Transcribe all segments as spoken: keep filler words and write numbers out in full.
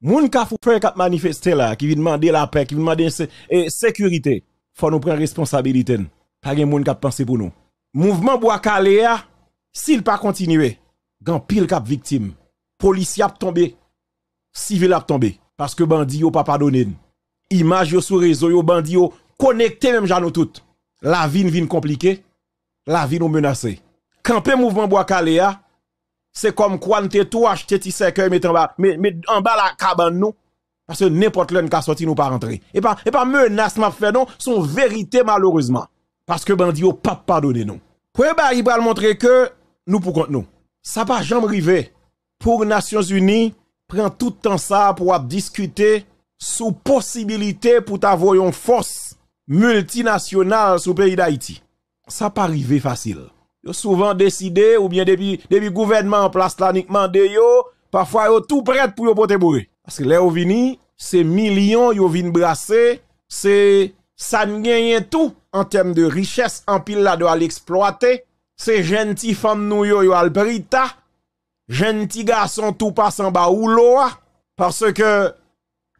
Moun Kafou Fèy k ap manifeste la, ki vin mande lapè, ki vin mande se- e, sekirite, fò nou pran responsabilite n. Pa gen moun k ap panse pou nou. Mouvman Bwa Kale a, si l pa kontinye, gen anpil k ap viktim. Polisye ap tonbe, sivil ap tonbe. Paske bandi yo pa padone n. Imaj yo sou rezo yo, bandi yo konekte menm jan nou tout. Lavi n vin konplike, lavi nou menase. Kanpe mouvman Bwa Kale a, se kòmkwa n te tou achte ti sèkèy met anba, met, met anba la kabann nou, paske nenpòt lè n ka sòti nou pa rantre. E pa, e pa menas m ap fè non, se yon verite malerezman. Paske bandi yo p ap padone nou. Premye bagay ki pral montre ke nou pou kont nou. Sa pa janm rive pou Nasyonzini pran tout tan sa pou ap diskite sou posibilite pou ta voye yon fòs miltinasyonal sou peyi Dayiti. Sa pa rive fasil. Yo souvan deside, oubyen depi, depi gouvènman an plas la nik mande yo, pafwa yo tou prèt pou yo pote boure. Paske lè yo vini, se milyon yo vin brase, se sa n genyen tou an tèm de richès, anpil ladan yo al eksplwate, se jèn ti fanm nou yo, yo al pri ta, jèn ti gason tou pase anba woulo a, paske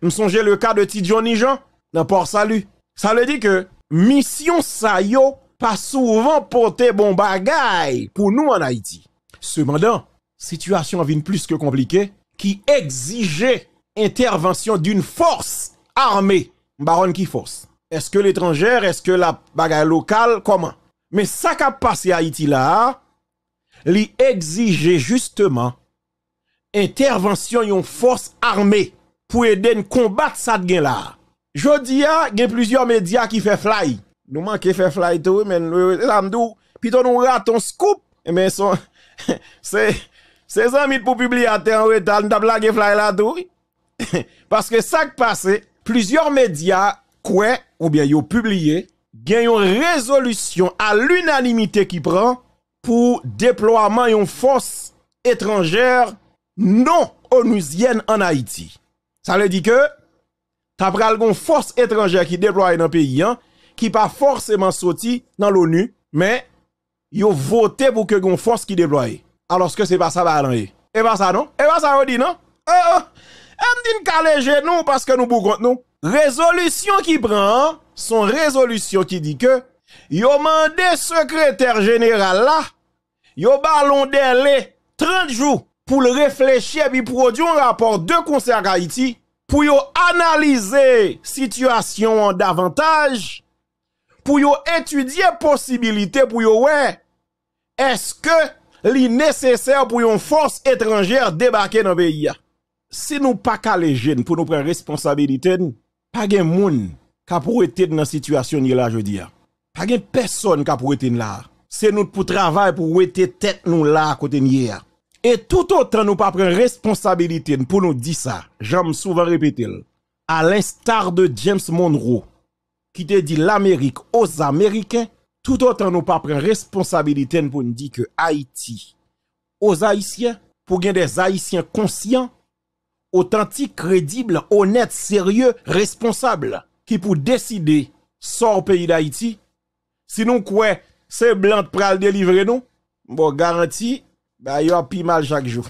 m sonje le ka de Ti Johnny Jean nan Port Salut. Sa vle di ke misyon sa yo pa souvan pote bon bagay pou nou ann Ayiti. Sepandan, sitiyasyon an vin plis ke konplike, ki egzije entèvansyon d'une force armée. M pa konn ki fòs. Èske letranjè, èske la bagay lokal, kòman? Men sa k ap pase Ayiti la a, li egzije jisteman entèvansyon yon fòs ame pou ede n konbat sa k gen la a. Jodi a, gen plizyè medya ki fè flay. Nou manke fè flay tou, wi, men, wi, wi, se sa m di w, pito nou rate yon scoop, men se, se, se zanmi t pou pibliye atè an reta, nou t ap lage flay la tou, wi. Paske sa k pase, plizyè medya kwè, oubyen yo pibliye, gen yon rezolisyon a linanimite ki pran pou deplwaman yon fòs etranjè non onuzyèn ann Ayiti. Sa vle di ke ta pral gon fòs etranjè ki deplwaye nan peyi an, ki pa fòseman soti nan l'ONU, men yo vote pou ke gon fòs ki deplwaye. Alòske se pa sa bagay lan ye. E pa sa non. E pa sa yo di non. Oh, oh. E m di n kale je nou paske nou pou kont nou. Rezolisyon ki pran an, se yon rezolisyon ki di ke yo mande sekretè jeneral la, yo ba l yon dèle trant jou pou l reflechi epi pwodui yon rapò de konsè ak Ayiti pou yo analize sitiyasyon an davantaj, pou yo etidye posibilite pou yo wè èske li nesesè pou yon fòs etranjè debake nan peyi a. Si nou pa kale je n pou nou pran responsabilite n, pa gen moun k ap wete n nan sitiyasyon n ye la jodi a. Pa gen pèsonn k ap wete n la a. Se nou k pou travay pou wete tèt nou la a kote n ye a. E toutotan nou pa pran responsabilite n pou nou di sa, jan m souvan repete l, à l'instar de James Monroe, ki te di Lamerik aux Ameriken, toutotan nou pa pran responsabilite n pou n di ke Ayiti aux Ayisyen, pou gen des Ayisyen konsyan, otantik, kredib, onèt, serye, responsab, ki pou deside sò peyi Dayiti, si nou kwè se blan k pral delivre nou, m ba w garanti, bagay yo ap pi mal chak jou.